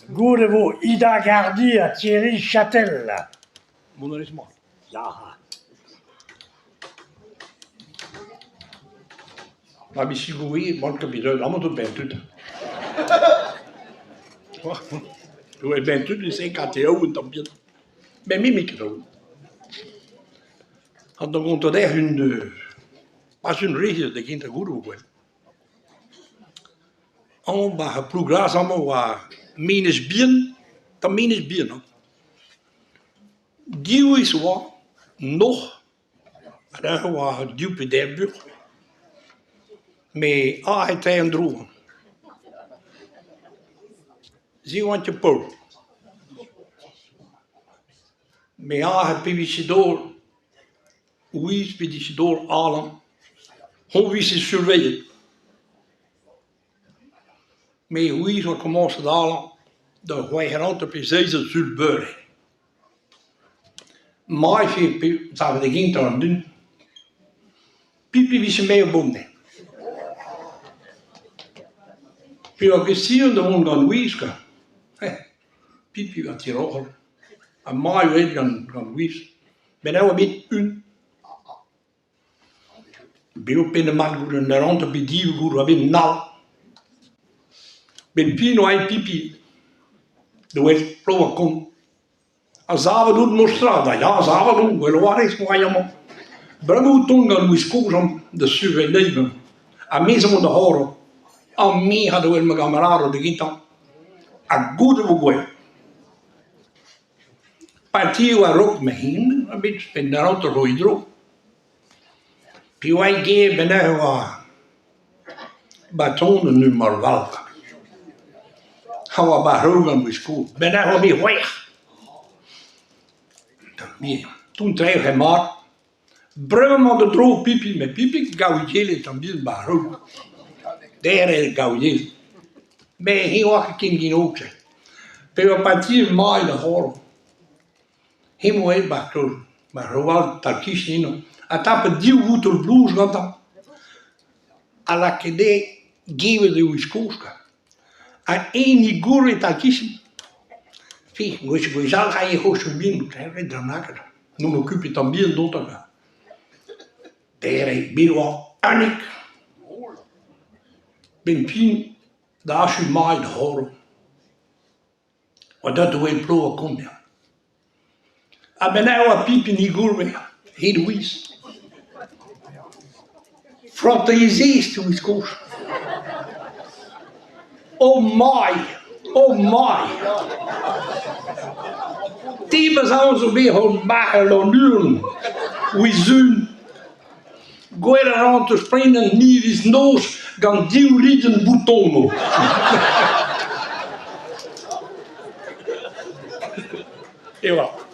Goude e vo Ida Gardi ha Thierry Chatel. Mont a rez mat. Ya. Ma bisigouiñ emaon ket bet amañ zo ben tud. Ben tud e KTO un tamm bihan. Met me n'eo ket Ha da gontañ dezhi un pas un re da gentañ goude gwell. Amañ 'ba Plouglas amañ 'oa Menez Bihan, tamm Menez Bihan hañ. Div wezh 'oa noc'h ha neuze 'oa div pe deir buoc'h. Met aze e teu an dro. Se 'oan ket paour. Met aze pe vije dor Ouiz pe dije dor Alan, hoñ 'vije surveilhet. Me ouiz oa komañset Alan da c'hwec'h hanter pe seizh eur sul beure. Maif eo pe savet da gentañ an dud. Pipi 'vije me o bemdez. Pe oa ket sur da vont gant Louise kwa. Pipi oa tiroc'hel ha mat eo aet gant Louise. Met eñ oa bet un. Bev penn-mat goude un hanter pe div goude oa bet un all. Met piv 'noa aet Pipi da welet piv oa kont. Ha savet out mostra da ya savet on gwell 'oa rez moa amañ. Bremañ out tont gant Louis kozh amañ da surveilh anezhi ha me zo da c'horo. Ha me a da wel ma gamaraded da gentañ. Ha goude 'vo gwell. Parti war-raok ma hini oa bet ouzhpenn da hanter ro-dro. Piv oa ivez bennak e oa baton un marv Ha oa barroù gant skol. Bennak oa bet c'hwec'h. Toull-trec'h eo mat. Bremañ emañ da dro Pipi met Pipi gaouiellet tamm bihan barroù. Derc'hel gaouiellet. Met he oa ket ken ginoket. Pe oa partiet mailh da c'horn. Hemañ oa aet 'ba 'ba all 'tal-kichen eno ha tapet div voutoll blouz gantañ ha lakaet dezhe gevet e wiz kozh kwa. Ha eñ he gourre 'tal-kichen. Fi, gwech gwechall 'rae c'hoazh ur bihan klevet da lakaat. N'on okupet tamm bihan d'ober kwa. Pere bet oa 11 'benn fin da achu mailh da c'horn. Oa deut da welet ploaz o komz dezhañ. A-benn eo oa Pipi 'n he gourvez, he Louise. Frotañ he zest Louise kozh. Oh mailh! Oh mailh! Te 'ma aon zo bet hon marc'hell an-unan, ouzh un. Gwell a ran 'teus prenet an iliz-noz gant div lidenn boutonoù. Eo.